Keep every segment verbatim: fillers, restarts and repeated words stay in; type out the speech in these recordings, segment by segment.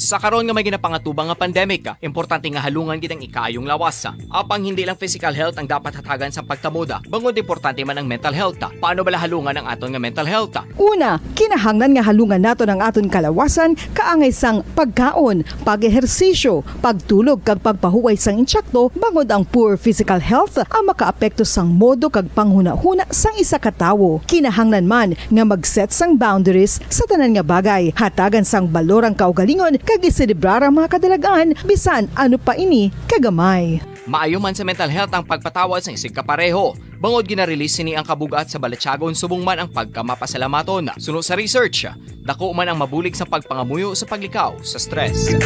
Sa karon nga may ginapangatubang nga pandemic, importante nga halungan gid ang ikaayong lawas. Apang hindi lang physical health ang dapat hatagan sang pagtamod, bangod importante man ang mental health. Paano bala halungan ang aton nga mental health? Una, kinahanglan nga halungan naton ang aton kalawasan kaangay sang pagkaon, pag-ehersisyo, pagtulog kag pagpahuway sang insekto, bangod ang poor physical health ang makaapekto sang modo kag panghunahuna sang isa ka tawo. Kinahanglan man nga mag-set sang boundaries sa tanan nga bagay, hatagan sang balor ang kaugalingon kag iselebrar ang mga kadalag-an, bisan ano pa ini kagamay. Maayo man sa mental health ang pagpatawad sang isigkapareho, bangod gina-release sini ang kabug-at sa balatyagon subong man ang pagkamapasalamaton. Suno sa research, dako man ang mabulig sa pagpangamuyo sa paglikaw sa stress.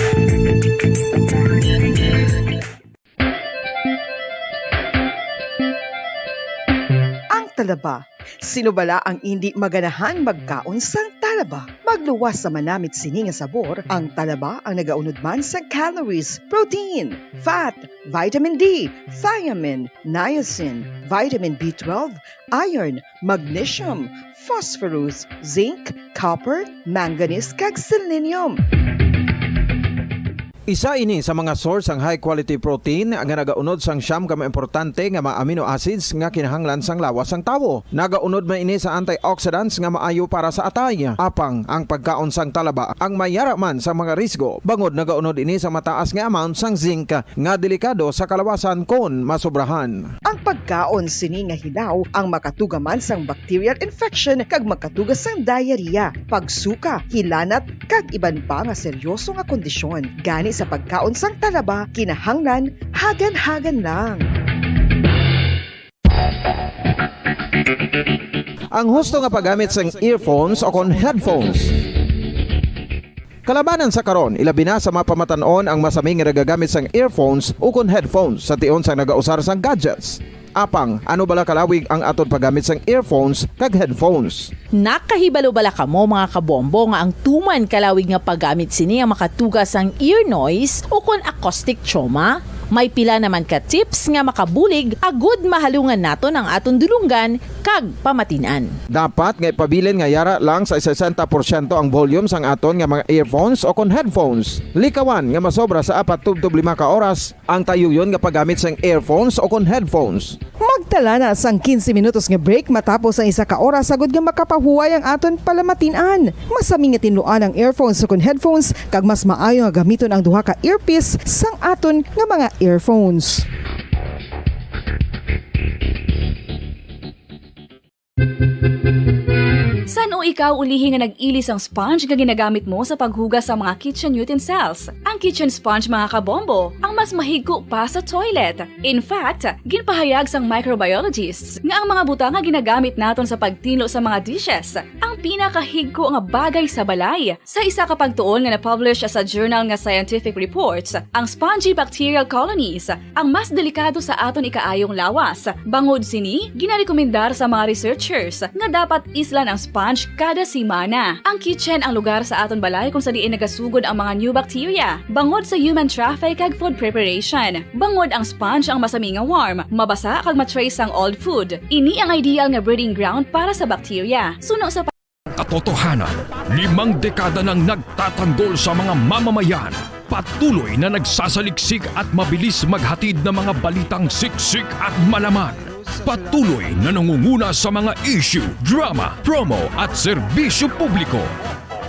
Ang talaba. Sino bala ang indi maganahan magkaon sang talaba? Magluwas sa manamit sini nga sabor, ang talaba ang nagaunod man sa calories, protein, fat, vitamin D, thiamine, niacin, vitamin B twelve, iron, magnesium, phosphorus, zinc, copper, manganese, kag selenium. Isa ini sa mga source sang high quality protein nga nagaunod sang siyam ka mga importante nga mga amino acids nga kinahanglan sang lawas sang tawo. Nagaunod man ini sa antioxidants nga maayo para sa atay. Apang ang pagkaon sang talaba ang mayara man sa mga risgo, bangod nagaunod ini sa mataas nga amount sang zinc nga delikado sa kalawasan kon masobrahan. Ang pagkaon sini nga hilaw ang makatuga man sang bacterial infection kag makatuga sang diarrhea, pagsuka, hilanat, kag iban pa nga seryoso nga kondisyon. Gani sa pagkaon sang talaba, kinahanglan hagan-hagan lang. Ang husto nga paggamit sang earphones o kon headphones. Kalabanan sa karon, ilabi na sa mga pamatan-on ang masami nga nagagamit sang earphones ukon headphones sa tion sang nagausar sang gadgets. Apang, ano bala kalawig ang aton paggamit sang earphones kag headphones? Nakahibalo bala kamo, mga kabombo, nga ang tuman kalawig nga paggamit sini ang makatuga sang ear noise ukon acoustic trauma? May pila naman ka tips nga makabulig agud mahalungan naton ang aton dulonggan kag pamatin-an. Dapat nga ipabilin nga yara lang sa sesenta porsyento ang volume sang aton nga mga earphones o kon headphones. Likawan nga masobra sa apat tubtob lima ka oras ang tayuyon nga paggamit sang earphones o kon headphones. Magtala na sang quince minutos nga break matapos ang isa ka oras agud nga makapahuway ang aton palamatin-an. Masami nga tinluan ang earphones o kon headphones, kag mas maayo nga gamiton ang duha ka earpiece sang aton nga mga earphones. San-o ikaw ulihi nga nag-ili sang sponge nga ginagamit mo sa paghugas sa mga kitchen utensils? Ang kitchen sponge, mga kabombo, ang mas mahigko pa sa toilet. In fact, ginpahayag sang microbiologists nga ang mga butang nga ginagamit naton sa pagtinlo sa mga dishes ang pinakahigko nga bagay sa balay. Sa isa ka pagtuon nga na-publish sa journal nga Scientific Reports, ang spongy bacterial colonies ang mas delikado sa aton ikaayong lawas. Bangod sini, ginarekomendar sa mga researchers nga dapat islan ang sponge kada semana. Ang kitchen ang lugar sa aton balay kung sa diin nagasugod ang mga new bacteria, bangod sa human traffic kag food preparation. Bangod ang sponge ang masami nga warm, mabasa kag ma-trace sang old food. Ini ang ideal nga breeding ground para sa bacteria. Suno sa Katotohanan, limang dekada nang nagtatanggol sa mga mamamayan. Patuloy na nagsasaliksik at mabilis maghatid ng mga balitang siksik at malaman. Patuloy na nangunguna sa mga issue, drama, promo at serbisyo publiko.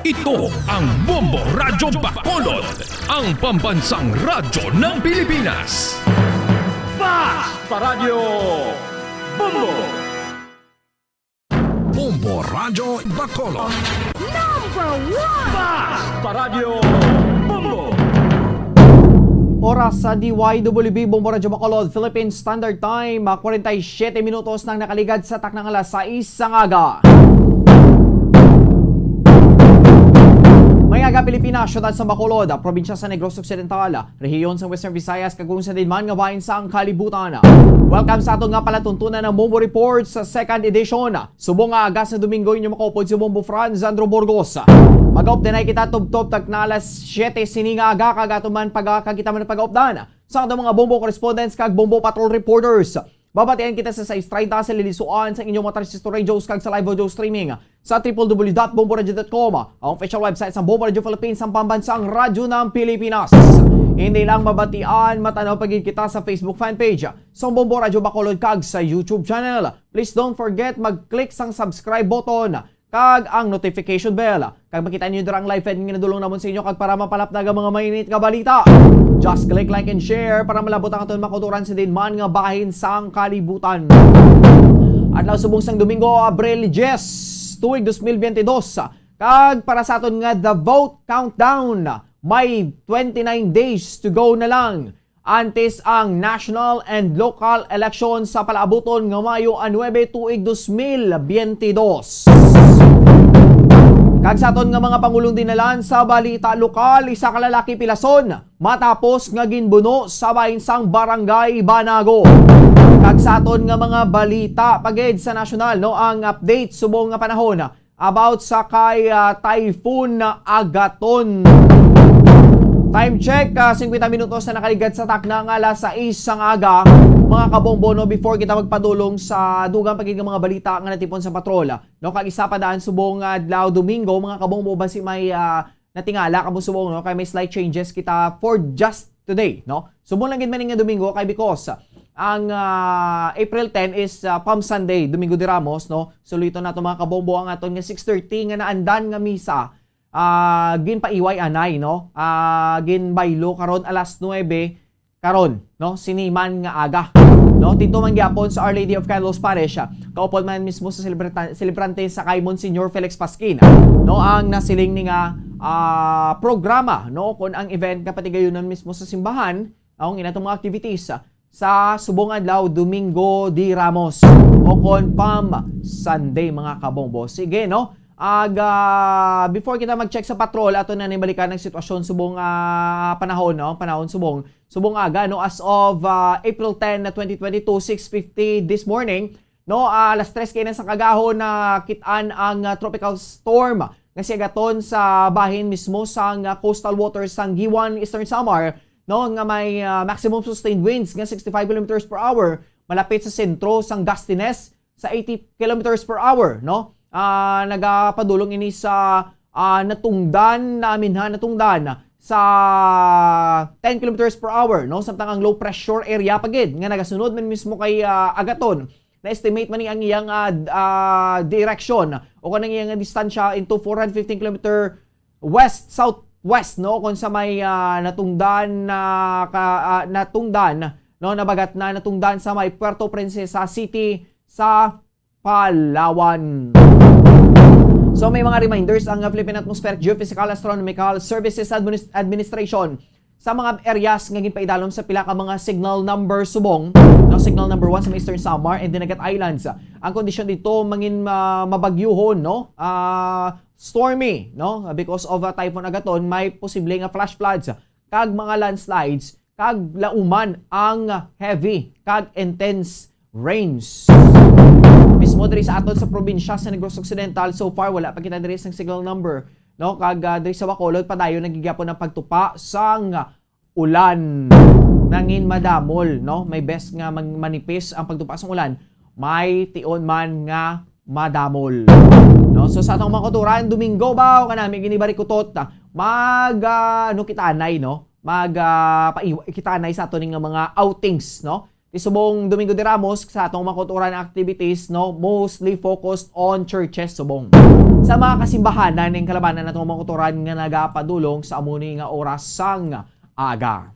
Ito ang Bombo Radyo Bacolod, ang pambansang radyo ng Pilipinas. Fast Paradyo Bombo! Bombo Radyo Bacolod. Number one! Fast Paradyo Bombo! Oras sa D Y W B Bombo Radyo Bacolod, Philippine Standard Time, ah, kwarenta y siyete minutos nang nakaligad sa takna nga alas sais sang aga. May aga, Pilipinas, syudad sa Bacolod, probinsya sa Negros Occidental, rehiyon sa Western Visayas, kag kung sa din man nga bahin sang kalibutan. Welcome sa aton nga palatuntunan nga Bombo Report sa second edition. Subong nga aga sa Domingo, inyo makaupod si Bombo Franz Andrew Burgos. Mag-update na kita tubtob takna alas siyete sini nga aga, kag ato man pag-, kag kita man pag-updan sa ato mga Bombo correspondents kag Bombo Patrol reporters. Babatian kita sa sais treinta sa lilisuan sa inyong mga transistor radios kag sa live audio streaming sa triple W dot bombo radio dot com, ang official website sa Bombo Radio Philippines, ang pambansang radyo ng Pilipinas. Hindi lang mabatian, matanaw pa gid kita sa Facebook fan page sa Bombo Radio Bacolod kag sa YouTube channel. Please don't forget mag-click sang subscribe button kag ang notification bell, kag makita ninyo dira ang live feed nga ginadulong namon sa inyo, kag para mapalapnag ang mga mainit nga balita, just click like and share para malabot ang aton mga kauturan sa diin man nga bahin sang kalibutan. Adlaw subong sang Domingo, Abril diyes, tuig dos mil biyente dos. Kag para sa aton nga The Vote Countdown, may twenty-nine days to go na lang antes ang national and local election sa palaabuton nga Mayo a nuebe, tuig dos mil biyente dos. Kag sa aton nga mga pangulong dinalan sa balita lokal, isa ka lalaki pilason matapos nga ginbuno sa bahin sang Barangay Banago. Kag sa aton nga mga balita pa gid sa nasyonal, no, ang update subong nga panahon about sa kay, ah, Typhoon Agaton. Time check, ah, singkwenta minutos na nakaligad sa takna nga alas sais sang aga. Mga kabombo, no, before kita magpadulong sa dugang pa gid nga mga balita nga natipon sa patrol, no, kag isa pa daan subong nga adlaw, Domingo, mga kabombo, basi may, ah, natingala kamo subong, no, kay may slight changes kita for just today, no? Subong lang gid man nga Domingo kay because ang, ah, April ten is, ah, Palm Sunday, Domingo de Ramos, no? Suliton nato, mga kabombo, ang aton nga six thirty nga naandan nga misa, ah, ginpaiway anay, no? Ah, ginbaylo karon alas nuebe karon, no? Sini man nga aga, no? Didto man gyapon sa Our Lady of Kindless Parish, ah, kaupod man mismo sa selebrata-, selebrante sa kay Monsignor Felix Pasquin, no? Ang nasiling ni nga, ah, programa, no? Kung ang event nga patigayunan mismo sa simbahan, ang inatong mga activities, ah, sa subong adlaw, Domingo de Ramos, o kon Palm Sunday, mga kabombo. Sige, no? Ag, ah, before kita mag-check sa patrol, ato na ni balikan ang sitwasyon subong, ah, panahon, no? Panahon subong, subong aga, no? As of, ah, April ten na twenty twenty-two, six fifty this morning, no? Ah, alas tres kay na sa kagahon na kit-an ang, ah, tropical storm nga si Agaton sa bahin mismo sang, ah, coastal waters sang Guiuan, Eastern Samar, no? Nga may, ah, maximum sustained winds nga sixty-five kilometers per hour, malapit sa sentro sang gustiness sa eighty kilometers per hour, no? Ah, nagapadulong ini sa, ah, natungdan, naaminhan natungdan sa ten kilometers per hour, no? Samtang ang low pressure area pa gid nga nagasunod man mismo kay, ah, Agaton, na-estimate man ni ang iyang, ah, d-, ah, direksyon o kanang iyang distansya into four hundred fifteen kilometer west-southwest, no? Kung sa may, ah, natungdan na ka-, ah, natungdan, no? Nabagat na natungdan sa may Puerto Princesa City sa Palawan. So, may mga reminders ang Philippine Atmospheric Geophysical Astronomical Services Adminis-, Administration sa mga areas nga ginpaidalom sa pila ka mga signal number subong, no, signal number one sa Eastern Samar and Dinagat Islands. Ang kondisyon dito mangin, ah, mabagyuhon, no? Ah, stormy, no? Because of, ah, Typhoon Agaton, may posible nga flash floods kag mga landslides kag lauman ang heavy kag intense rains. Mismo diri sa aton sa probinsya sa Negros Occidental, so far wala pa kita diri sang signal number, no? Kag, ah, diri sa Bacolod, padayon na gid gyapon ang pagtupa sang ulan. Nangin madamol, no? May best nga mang-, manipis ang pagtupa sang ulan, may tion man nga madamol. No? So, sa atong mga kauturan, Domingo ba o kanami gini barikutot, ah, mag, ah, ano, kitanay, no? Mag, ah, paiwa-, kitanay sa aton nga mga outings, no? Ti subong Domingo de Ramos, sa atong mga kauturan activities, no, mostly focused on churches subong. Sa mga kasimbahanan ning kalabanan natong mga kauturan nga nagapadulong sa amo ni nga oras sang aga.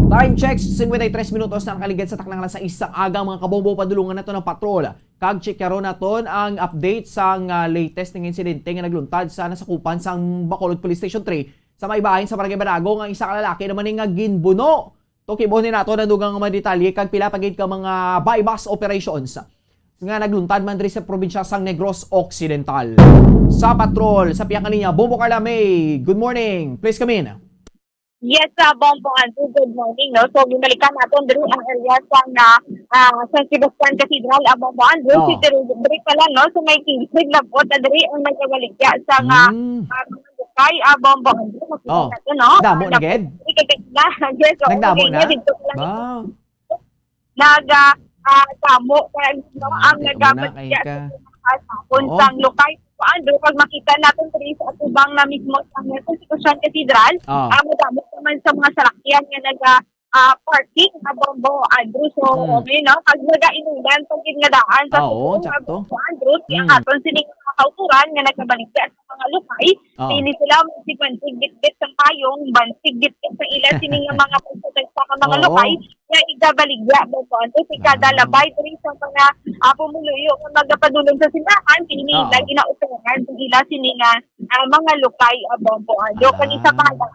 Time check, singkwenta y tres minutos na nakaligad sa taknang alas sais sang aga, mga kabombo, padulungan nato ng patrol. Kag checkaron naton ang update sang, ah, latest nga insidente nga nagluntad sa nasakupan sang Bacolod Police Station three sa may bahin sa Barangay Banago nga isa ka lalaki naman ni nga ginbuno. Tukibon ni nato ang dugang nga mga detalye kag pila pa gid ka mga buy-bust operations nga nagluntad man diri sa probinsya sang Negros Occidental. Sa patrol, sa pihak nga linya, Bombo Carla May, good morning. Please come in. Yes, ah, Bombo Andrew, good morning, no? So, binalikan naton diri ang area sang, ah, ah, San Sebastian Cathedral, ah, Bombo Andrew. Oh. Si diri, diri pa lang, no? So, may kinsig labot na diri ang nagabaligya sa, ah, Mm. ah, mga bukay, ah, Bombo Andrew. Makita Oh. natin, no? Damo na, Nag-, gid? Yes, oo, Nagdamo okay, na? Dito pa lang. Wow. Nag, ah, ah, damo pa, no? Ah, ang damo na, nagabaligya kay ka. Sa mga Tapos Oo. sang Lukay, Andrew, pag makita natin diri sa atubang na mismo sa Constitution Cathedral, Ah. ah, madamo naman sa mga salakyan nga naga, ah, parking na Bombo Andrew. So, Hmm. yun, no? Pag nagainulan, pag gid nga daan sa Ah, oo, Sugbo, sakto. Bombo Andrew, ang Hmm. aton sining mga kauturan nga nagkabaligya sa mga Lukay, Ah. hindi sila magsigbansig bitbit sa payong, bansig bitbit sa ila sini nga mga pagprotesta nga mga Oo. Lukay, nga igabaligya, Bombo Andrew, si kada Ah. labay diri sa mga, ah, pumuluyo nga magapadulong sa simbahan, kini Ah. lagi na utoran sa ila sini nga, ah, mga Lukay, ah, Bombo Andrew. Kani sa Ah. pala,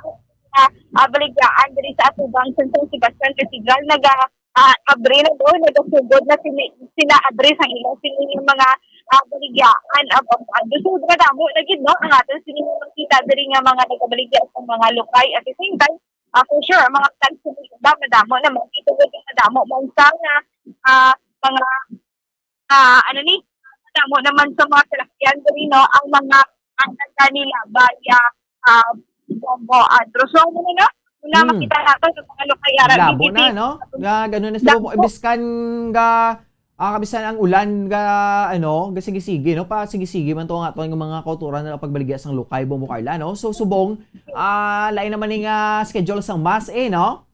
ah, ah, baligyaan diri sa atubang sa San Sebastian Cathedral, naga, ah, abri na do, nagasugod na sini, sila abri sa ila sini nga mga, ah, baligyaan, ah, Bombo Andrew. So, madamo na gid, no, ang aton sini nga makita diri nga mga nagabaligya sa mga Lukay. At the same time, ah, for sure, ang mga plans sa iba, madamo na, mga tungod nga madamo man sa nga, ah, mga, ah, ano ni, madamo naman sa mga salakyan diri, no, ang mga, ang nagkanilabay, ah, ah, Bombo Andrew. So, ano na, na, Hmm. makita nato sa mga Lukay, Ara, Malabo na, B T P. no? Nga, ganun na sa Dako. Bombo. Ibiskan nga, ah, kabisan ang ulan nga, ano, nga sige-sige, no? Pa sige-sige man to nga ato nga mga kauturan na pagbaligya sang Lukay, Bombo Carla, no? So, subong, ah, lain naman ning, ah, schedule sang mass, eh, no?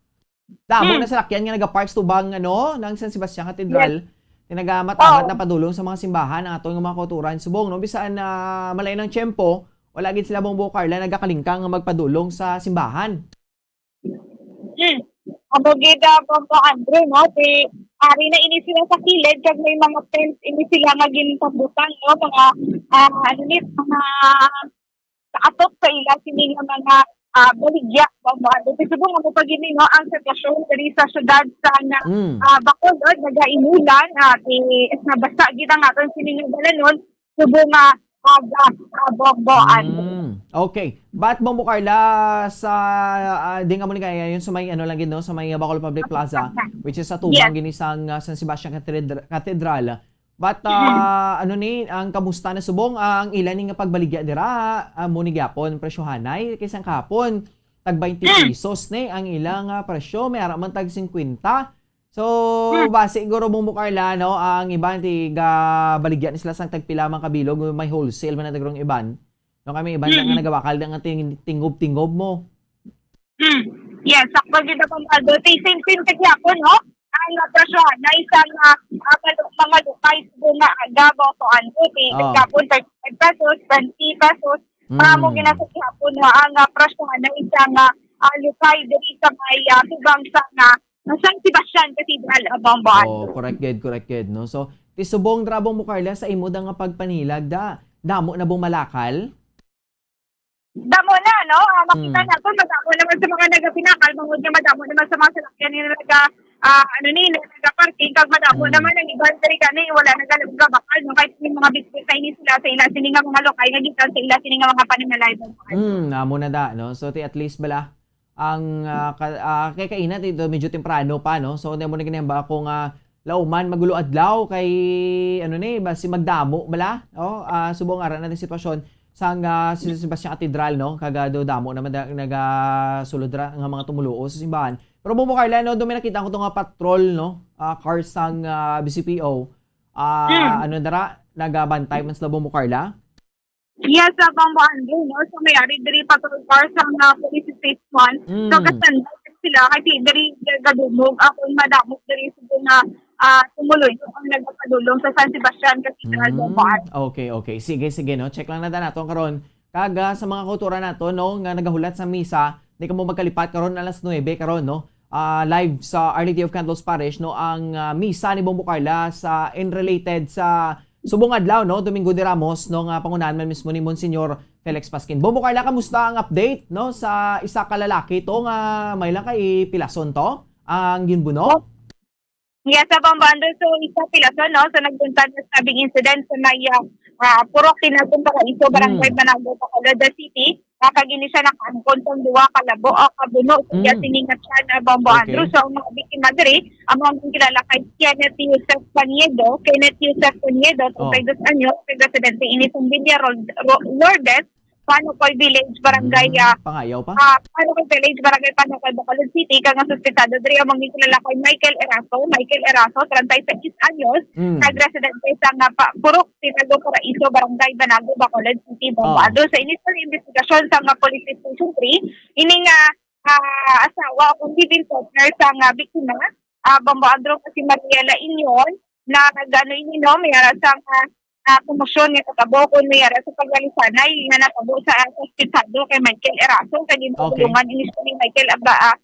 Damo Hmm. na salakyan nga nagapark sa tubang, ano, ng San Sebastian Cathedral. Yes. Nga nagamat-amat Oo. na padulong sa mga simbahan ang ato nga mga kauturan. Subong, no? Bisan, ah, malain ang tiyempo, wala gid sila, Bombo Carla, nagakalingkang nga magpadulong sa simbahan. Hmm. Amo gid, ah, Bombo Andrew, no? Di, ari na ini sila sa kilid, kag may mga tents ini sila nga ginpabutang, no? Mga, ah, ano ni, mga sa atop sa ila sini nga mga, ah, baligya, Bombo Andrew. Kay subong nga mo pa gini, no, ang sitwasyon diri sa syudad sa na, Mm. ah, Bacolod, nagainulan, ah, di, nabasa gid ang aton sini nga balanon, subong nga aga, ah, Bombo Andrew. Mm. Okay. But, Bombo Carla, sa, ah, di nga mo ni kaya yun sa may, ano lang gid, no, sa may Bacolod Public Plaza, which is sa tubang Yes. gini sang, ah, San Sebastian Cathedra-, Cathedral. But, Mm. ah, ano ni, ang kamusta na subong, ah, ang ila ni nga pagbaligya dira, ah, mo ni gyapon, presyohanay, kay sang kahapon, tag twenty Mm. pesos ni ang ila nga presyo, may ara man tag singkwenta. So, Mm. basi siguro, Bombo Carla, no, ang iban tigabaligya ni sila sang tagpila man ka bilog, may wholesale man na tagrong iban. No, kami iban Mm. nga nagabakal na nga ting-, tingob-tingob mo. Mm. Yes, sakto gid ang pamado. Ti same, same sa gihapon, no? Ang, ah, presyo na isang, ah, ah, malu-, mga Lukay, subong nga aga, Bombo Andrew, ti Oh. gihapon, thirty-five pesos, twenty pesos. Mm. Amo gid na sa gihapon, no? Ang, ah, presyo na isang, ah, ah, Lukay diri sa may, ah, tubang sa nga, ah, San Sebastian Cathedral, ah, Bombo Oh, Andrew. Correct gid, correct gid, no? So, ti subong dira, Bombo Carla, sa imo da nga pagpanilag, da, damo na bang malakal? Damo na, no? Ah, makita Mm. nato, madamo naman sa mga nagapinakal, bangod nga madamo naman sa mga salakyan nga naga, ah, ano ni, nagaparking, kag madamo Mm. naman ang iban diri gani, wala nagabakal, no? Kay may mga bisita ini sila sa ila sini nga mga Lukay nga gikan sa ila sini nga mga pananalay, Bombo Andrew. Mm, amo na da, no? So, ti at least bala, ang, ah, ka-, ah, kay kaina dito, medyo temprano pa, no? So, hindi mo na ginahambal ako nga lauman, magulo adlaw, kay, ano ni, basi magdamo bala, oh, ah, subong ara na ang sitwasyon sang, ah, si Sebastian Cathedral, no? Kag, ah, do damo naman da-, nagasulod ra nga mga tumuluo sa simbahan. Pero, Bombo Carla, no, do may nakita ko to nga patrol, no? Ah, car sang, ah, B C P O. Ah, Hmm. ano dara, nagabantay man sila, Bombo Carla? Yes, sa Bombo Andrew, no? So, may ari diri patrol car sa mga police station. So, Mm. gasanday sila kasi diri gadumog akong madamog diri sa mga, ah, tumuloy ang nagapadulong sa San Sebastian Cathedral, Mm, Bombo Andrew. Okay, okay. Sige, sige, no? Check lang na nato karon. Kag, ah, sa mga kauturan nato, no, nga nagahulat sa misa, di kamo magkalipat karon alas nuebe karon, no? Ah, live sa Our Lady of Candles Parish, no, ang, ah, misa ni Bombo Carla sa, in related sa subong adlaw, no, Domingo de Ramos, no, nga pangunahan man mismo ni Monsignor Felix Pasquin. Bombo Carla, kamusta ang update, no, sa isa ka lalaki to nga may lang kay Pilason to ang ginbuno? Yes, sa Bombo Andrew, so isa Pilason, no, so nagbuntag na stabbing incident sa may, ah, ah, Purok Tinagon, Paraiso, Barangay Hmm. Manago, Bacolod City. Nga kag ini siya nakaangkon sang duha ka labo, ah, ka buno sa iya Hmm. sini nga tiyan, ah, Bombo Okay. Andrew. So, ang mga biktima diri, amo ang kilala kay Kenneth Yusef Paniedo, Kenneth Yusef Paniedo, Oh. treinta y dos anyos, kag residente ini sa Villa Ro-, Ro-, Lourdes, Panukoy Village, Barangay, Mm, ah, Pangayaw pa? ah, Panukoy Village, Barangay Panukoy, Bacolod City, kag ang suspetsado diri amo ang gikilala kay Michael Eraso. Michael Eraso, treinta y seis anyos, Mm. nagresidente sa nga pa, Purok Tinago Paraiso, Barangay Banago, Bacolod City, Bambo Oh. Adlaw. Sa initial investigasyon sa nga Police Station three, ini nga, ah, asawa o live-in partner sa nga biktima, ah, Bambo Adlaw, nga si Maria Lainyon, na nag-ano ini, no, may ara sa nga, ah, komosyon nga natabo kung may ara sa paglalisanay nga natabo sa, ah, suspetsado kay Michael Eraso. Kay Okay. ginpabulungan ini siya ni Michael Aba-, ah,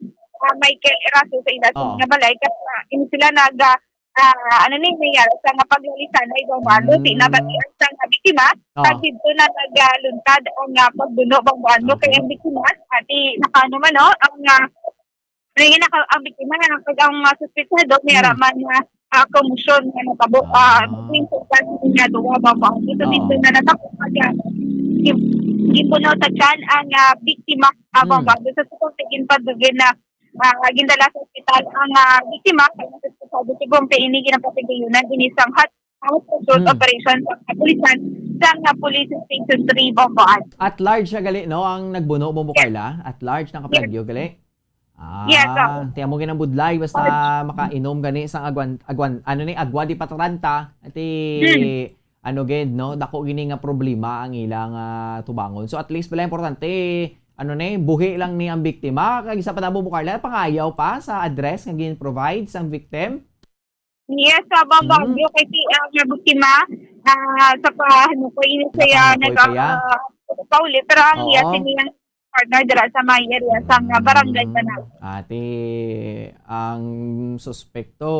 ah, Michael Eraso sa ila Oo. nga balay. Kaya, ah, ini sila nag, ah, ah, ano ni, may ara sa nga paglalisanay, Bambo Adlaw. Di na Mm. batian sa nga biktima. Oo. Kag dito na nagluntad ang, ah, pagbuno, Bambo Adlaw. Kay Okay. ang biktima, ati, nakaano man, no, ang, ah, Ngayon, naka-, ang biktima na kag ang mga suspetsado, may Hmm. araman nga, ah, komosyon nga natabo, ah, Ah. between sa uban nga duwa, Bambo Adlaw. So, Oo. dito na natabo, kaya gin-, ginpuno sa tiyan ang, ah, biktima, ah, Hmm. Bambo Adlaw. Sa tukod, ginpadugin na, ah, gindala sa ospital ang, ah, biktima, kaya sa ospital, subong kay ini ginapatigayonan, ini sang hot, hot pursuit Hmm. operation sa kapulisan, sa nga Police Station three, Bambo Adlaw. At large siya gali, no, ang nagbuno, Bambo Yes. Carla? At large, Yes. nakaplagyo gali? Ah, Yes, oo. ti amo ginang budlay basta Yes. makainom gani sang agwan, agwan, ano ni, agwa di pataranta, ti Hmm. ano gid, no, dako gini nga problema ang ilang, ah, tubangon. So, at least, pala importante, ano ni, buhi lang ni ang biktima. Kag isa pa na, Bambo Carla, pangayaw pa sa address nga gin-provide sang victim? Yes, sa Bambo Mm. Adlaw, kay si, ah, nga biktima, ah, sa pa-, ano ko, ini siya Nakamukoy nag-, pa ya? ah, pauli, pero ang iya Oo. sini ang partner dira sa may area sa nga barangay Mm. Banago. Ati, ang suspekto,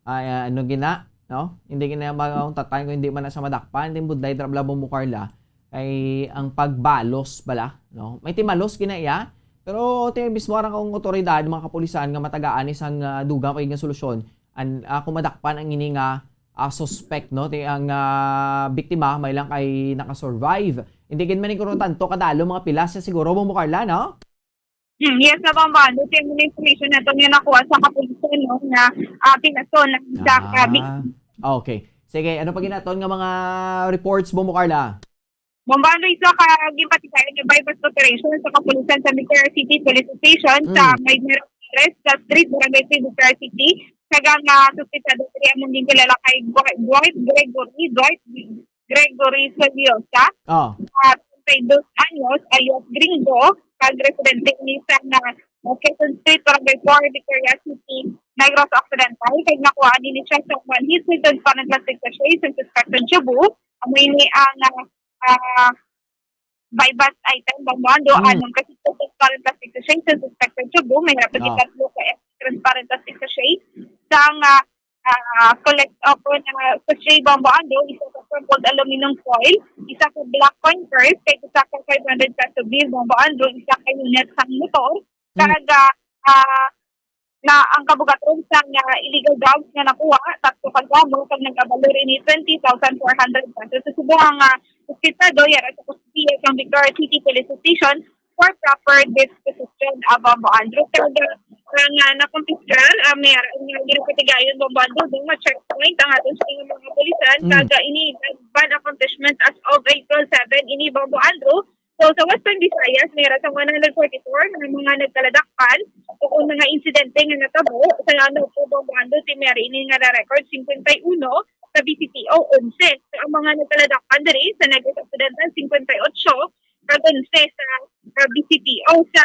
ay, ah, ano gina, no? Hindi gina maungtatan kung hindi man na siya madakpan. Hindi budlay dira, Bambo Carla, kay ang pagbalos bala, no? May timalos gina iya, pero ti mismo arang ang otoridad, mga kapulisan nga matagaan isang, ah, dugang pa gid nga solusyon, an-, ah, kung madakpan ang ini nga, ah, suspect, no? Ti ang, ah, biktima may lang kay naka-survive. Hindi gid man ni kuno tanto kadalo, mga pilas siya siguro, Bambo Carla, no? Hmm, yes, na, Bambo Adlaw. Ti ang mga information nato nga nakuha sa kapulisan, no, nga, ah, pinaso na sa Ah, kabi- okay. Sige, ano pa ginaton nga mga reports, Bambo Carla? Bambo Adlaw, isa ka ginpatigayon nga buy-bust operation sa kapulisan sa Victoria City Police Station sa Mm. may Miraflores sa Street, Barangay three, Victoria City. Kag ang, ah, suspetsado diri among ginkilala kay Dwight, Dwight Gregory, Dwight Gregory Seriosa, Oh. ah, treinta y dos anyos, alias Gringo, kag residente ini sa, ah, Quezon Street, Barangay four, Victoria City, Negros Occidental. Kag nakuha nini siya sa one hit with transparent plastic sachet sa suspect sa Cebu. Amo ini ang, ah, ah, buy-bust item, Bambo Adlaw, Mm. anong kasi transparent plastic sachet sa suspect sa Cebu, may hapit Oh. ikatlo ka transparent plastic sachet. Sa nga, ah, collect, o kung, ah, sachet, Bambo Adlaw, isa ka crumpled aluminum foil, isa ka black coin purse, kag isa ka five hundred peso bill, Bambo Adlaw, isa ka unit sang motor, Mm. kag, ah, ah, na ang kabugatron sang, ah, illegal drugs nga nakuha, tatlo ka gramo, kag nagabalor ini twenty thousand four hundred pesos. Sa subong ang, ah, suspetsado, yara sa kustodiya sang Victoria City Police Station for proper disposition, ah, Bambo Adlaw. Kag, ah, ang, ah, nakumpiskar, ah, may ara nga ginapatigayon, Bambo Adlaw, nga checkpoint ang aton sa mga kapulisan, Mm. kag, ah, ini ban accomplishment as of April seven, ini, Bambo Adlaw. So, sa Western Visayas, may ara sang one hundred forty-four nga mga nagkaladakpan o kung mga insidente nga natabo sa ano po, Bambo Adlaw, ti may ara ini nga na-record, singkwenta y uno, sa V C T O, onse. So, ang mga nagkaladakpan diri sa Negros Occidental, singkwenta y ocho, kag onse sa, ah, V C T O. Sa,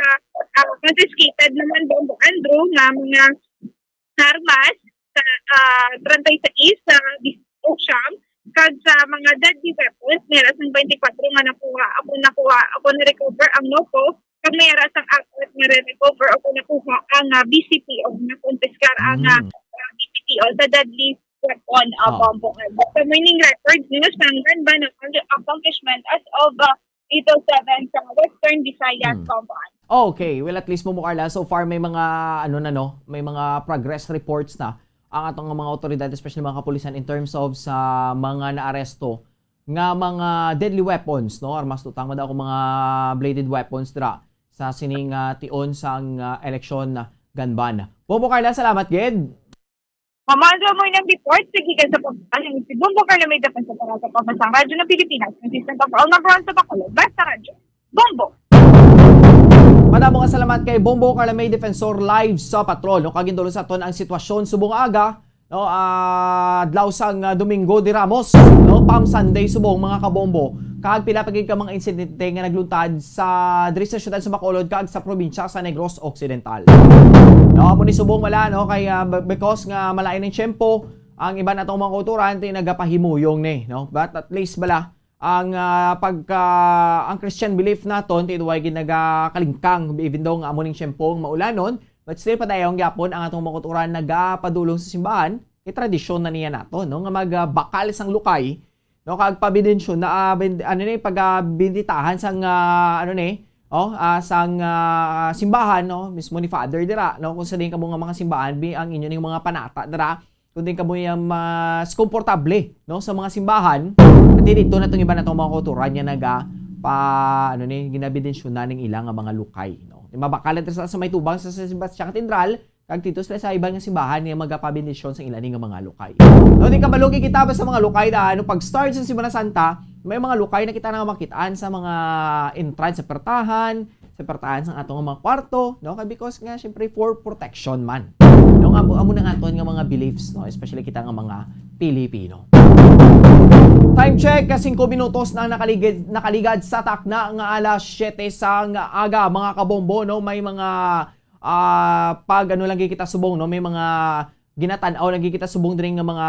ah, confiscated naman, Bambo Adlaw, nga mga armas sa, ah, treinta y seis sa Ocean, kag sa mga deadly weapons, may ara sang twenty-four nga nakuha, ako nakuha, ako na-recover ang Noto, kag may ara sang apat nga re-recover ako nakuha ang, ah, V C P O, na-confiscar ang, ah, Mm. ah, V C P O sa deadly weapon, ah, Oo. Bambo Adlaw. Sa morning record, news ng gun ban accomplishment as of, ah, April seven sa Western Visayas, Hmm. Bambo Adlaw. Okay, well, at least, Bambo Carla, so far may mga, ano na, no, may mga progress reports na ang atong mga otoridad, especially mga kapulisan, in terms of sa mga naaresto nga mga deadly weapons, no? Armas, tutang man daw kung mga bladed weapons dira sa sining, ah, tion sang, ah, eleksyon na gun ban. Bambo Carla, salamat gid. Pamahal sa mo ng report sa gikan sa pagkaling si Bumbo Carlo, may dapat sa Parasa Pabasang Radyo ng Pilipinas, consistent of all number one sa Bacolod, Basta Radyo. Bombo. Madamo nga salamat kay Bombo Carla May, Defensor, live sa patrol, no? Kag gindulo sa aton ang sitwasyon subong aga, no? Ah, adlaw sang, ah, Domingo de Ramos, no? Palm Sunday subong, mga kabombo. Kag pila pa gid ka mga insidente nga nagluntad sa, diri sa siyudad sa Bacolod kag sa probinsya sa Negros Occidental. No, amo ni subong wala, no? Kay, ah, be-, because nga malain ang tiyempo, ang iban atong mga kautoran, ti nagapahimuyong ni, no? But at least bala, ang, ah, pagka, ang Christian belief naton, ti way gid nagakalingkang, even though nga amo ning siyempong maulanon, but still padayon gyapon ang atong mga kautoran nagapadulong sa simbahan, kay tradisyon na niya naton, no, nga magbakal sang lukay, no, kag pabindisyon na, ah, ben-, ano ni, pagabinditahan sang, ah, ano ni, oh, ah, sang, ah, simbahan, no, mismo ni Father dira, no, kung sa din kamo nga mga simbahan, bi-, ang inyo ning mga panata dira, kung din kamo yung mas komportable, no, sa mga simbahan, at dito na tong iba na tong mga kautoran niya naga pa, ano ni, ginabindisyonan ning ila nga mga lukay, no. Di mabakalan sa, sa may tubang sa, sa Sebastian Cathedral, kag dito sila sa iban nga simbahan nga magapabindisyon sa ila ni nga mga lukay. No, di kabalo gid kita ba sa mga lukay na, ano, pag start sa Semana Santa, may mga lukay na kita na makitaan sa mga entrance sa pertahan, sa pertahan sa atong mga kwarto, no? Kay because nga, syempre, for protection man. No, nga, amo, amo na nga aton nga mga beliefs, no? Especially kita nga mga Pilipino. Time check, ka singko minutos na nakaligid, nakaligad sa takna nga alas siyete sa nga aga, mga kabombo, no? May mga, ah, pag ano lang kita subong, no? May mga ginatan-aw lang kita subong diri nga mga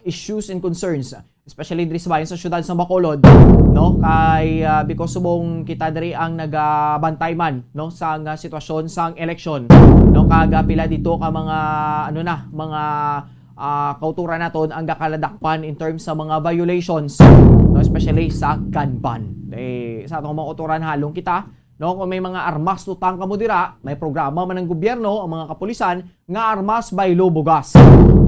issues and concerns, especially diri sa bayan sa siyudad sa Bacolod, no? Kay, ah, because subong kita diri ang nagabantay man, no, sa nga sitwasyon sang eleksyon, no? Kag, ah, pila dito ka mga, ano na, mga, ah, kauturan naton ang gakaladakpan in terms sa mga violations, no? Especially sa gun ban. Eh, sa atong mga kauturan, halong kita, no? Kung may mga armas lutang kamo dira, may programa man ang gobyerno, ang mga kapulisan, nga armas baylo bugas.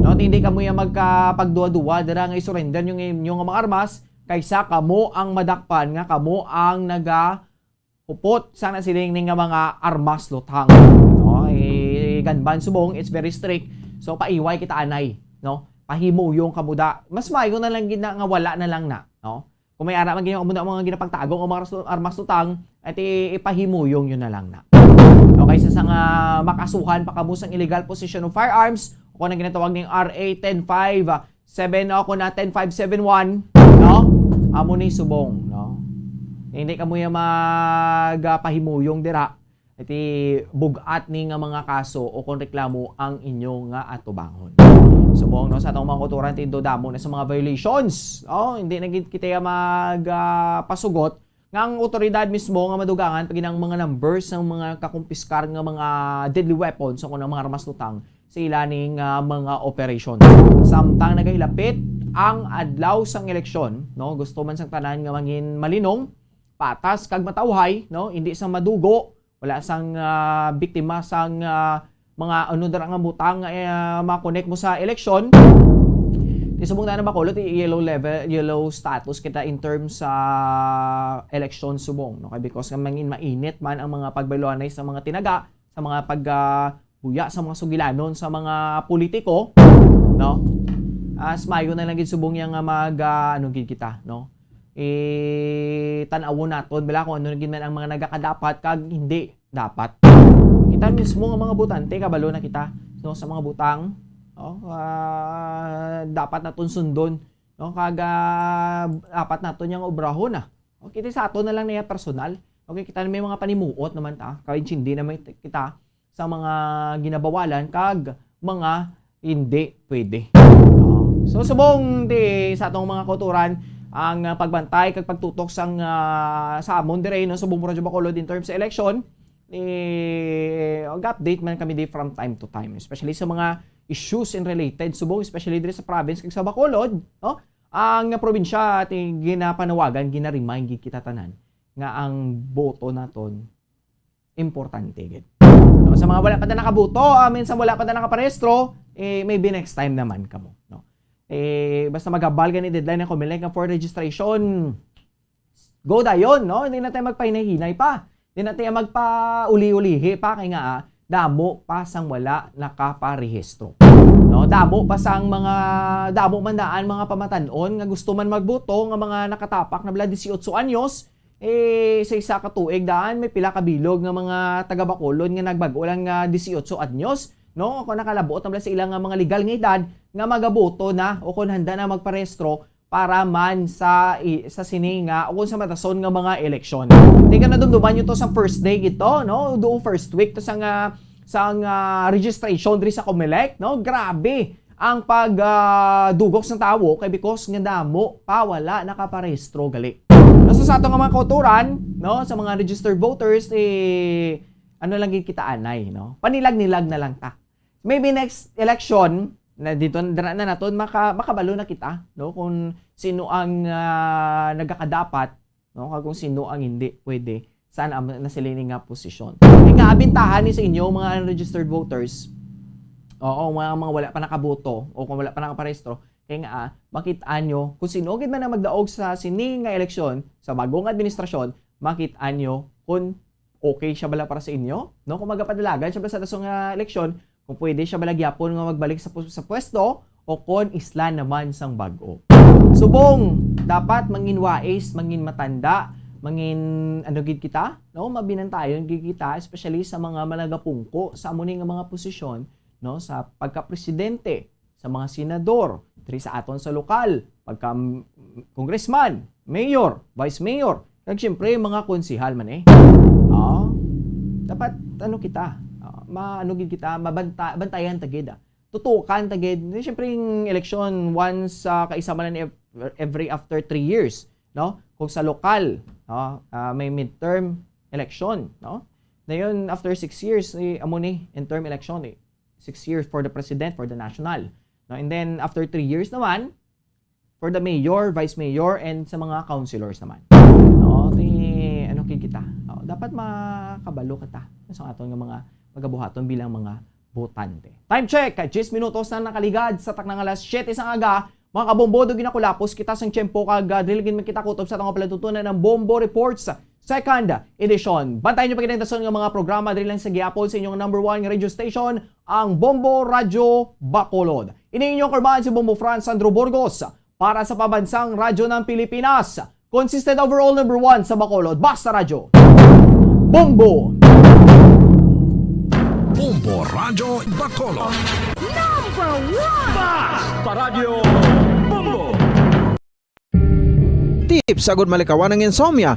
No, hindi kamo ya magkapagduwa-duwa dira nga i-surrender nyo nga inyo nga mga armas, kaysa kamo ang madakpan nga kamo ang nagahupot sa nasiling ni nga mga armas lutang. No, i-gun ban subong, it's very strict. So, paiway kita anay, no? Pahimuyong kamo da. Mas maayo na lang gid na nga wala na lang na, no? Kung may ara man gid ang mga ginapagtago ang mga armas, armas lutang, at i-, ipahimuyong yun na lang na. Okay, sa, sa nga makasuhan pa kamo sang illegal possession of firearms, o kung ang ginatawag ning R A ten five seven, o kung na ten five seven one, no? Amo ni subong, no? Hindi kamo ya magpahimuyong dira. Iti bug-at ni nga mga kaso o kon reklamo ang inyo nga atubangon. Subong, no, sa atong mga kauturan, ti damo na sa mga violations. Oh, hindi na gid kita mag, ah, pasugot nga ang otoridad mismo nga madugangan pag ang mga numbers sang mga kakumpiskar nga mga deadly weapons o kung ang mga armas lutang sa ila ning, ah, mga operation. Samtang nagahilapit ang adlaw sang eleksyon, no, gusto man sang tanan nga mangin malinong, patas kag matawhay, no, hindi sa madugo, wala sang, ah, biktima sang, ah, mga ano dira nga butang nga, ah, ma-connect mo sa eleksyon. Di subong na Bacolod, i-yellow level, yellow status kita in terms sa election subong, no? Kay because nga mangin mainit man ang mga pagbayloanay sa mga tinaga, sa mga pag, ah, buya sa mga sugilanon sa mga politiko, no? As mayo na lang gid subong yang nga mag, ah, ano gid kita, no? Eh, tan-awon naton bala kung ano gid man ang mga nagakadapat kag hindi dapat. Kita mismo nga mga botante, kabalo na kita, no, sa mga butang, no? Ah, dapat naton sundon, no? Kag, ah, dapat naton yang obrahon, ah. Okay, sa ato na lang niya personal. Okay, kita na may mga panimuot naman ta. Kaintindi naman kita sa mga ginabawalan kag mga hindi pwede. So, subong di sa atong mga kauturan ang, ah, pagbantay kag pagtutok sang, ah, sa amon dire, no, subong Radyo Bacolod in terms sa election, eh, mag-update man kami di from time to time, especially sa mga issues and related subong, especially dire sa province kag sa Bacolod, no? Ang probinsya, ti ginapanawagan, gina-remind gid kita tanan nga ang boto naton importante gid. No, sa mga wala pa na nakaboto, ah, minsan wala pa na nakaparehistro, eh, maybe next time naman kamo, no? Eh, basta magabal gani deadline ng Comelec nga for registration, go dayon, no? Hindi na tayo magpahinay-hinay pa. Hindi na tayo magpauli-ulihi pa kay nga, ah, damo pa sang wala nakaparehistro. No, damo pa sang mga, damo man daan mga pamatan-on nga gusto man magboto nga mga nakatapak na bala dieciocho anyos, eh, sa isa ka tuig daan, may pila ka bilog nga mga taga-Bacolod nga nagbag-o lang nga dieciocho anyos, no? Kung nakalabuot na bala sa ila nga mga legal nga edad, nga magaboto na o kung handa na magparehistro para man sa, i-, sa sini nga o kung sa matason nga mga eleksyon. Tingnan, nadumduman nyo to sa first day ito, no? Doon first week to sa nga, sa nga registration diri sa Comelec, no? Grabe ang pag, ah, dugok sa tawo kay because nga damo pa wala nakaparehistro gali. Nasa sa ato nga mga kauturan, no, sa mga registered voters, eh, ano lang gid kita anay, no? Panilag-nilag na lang ta. Maybe next election, na dito na, na naton maka-, makabalo na kita, no, kung sino ang, ah, nagakadapat, no, kag kung sino ang hindi pwede sa na, na sila ni nga posisyon. Kay nga, abintahan ni sa inyo, mga unregistered voters, oo, mga, mga wala pa nakaboto o kung wala pa nakaparehistro, kay nga, ah, makit-an nyo kung sino gid man ang magdaog sa sini nga eleksyon, sa bagong administrasyon, makit-an nyo kung okay siya bala para sa inyo, no? Kung magapadalagan siya bala sa dason nga eleksyon, kung pwede siya bala gyapon nga magbalik sa pu-, sa pwesto, o kon isla naman sang bag-o. Subong, dapat mangin wais, mangin matanda, mangin ano gid kita, no? Mabinantayon gid kita, especially sa mga managapungko sa amo ni nga mga posisyon, no? Sa pagka-presidente, sa mga senador, diri sa aton sa lokal, pagka m-, congressman, mayor, vice mayor, kag siyempre mga konsehal man eh. Ah, dapat ano kita, ah, maano gid kita, mabanta-, bantayan ta gid, ah. Tutukan ta gid. Siyempre, yung eleksyon, once, ah, kaisa man lang ev-, every after three years, no? Kung sa lokal, no? Ah, may midterm election, no? Dayon, after six years, eh, amo ni, interim election, eh. Six years for the president, for the national, no? And then, after three years naman, for the mayor, vice mayor, and sa mga councilors naman. No? Ti, ano kay kita? No? Dapat makabalo kita sa aton nga mga magabuhaton bilang mga botante. Time check, diyes minutos na nakaligad sa takna nga alas siyete sang aga. Mga kabombo, do ginakulapos kita sang tiyempo kag, ah, dili gid man kita kutob sa atong palatuntunan ang Bombo Reports Second Edition. Bantayan niyo pa gid ang dason nga mga programa diri lang sa gihapon sa inyong number one nga radio station, ang Bombo Radyo Bacolod. Ini inyong kurman si Bombo Franz Sandro Burgos para sa Pambansang Radyo ng Pilipinas. Consistent overall number one sa Bacolod. Basta Radyo. Bombo! Bombo Radyo Bacolod. Number one! Basta Radyo Bombo! Tips agud malikawan ang insomnia.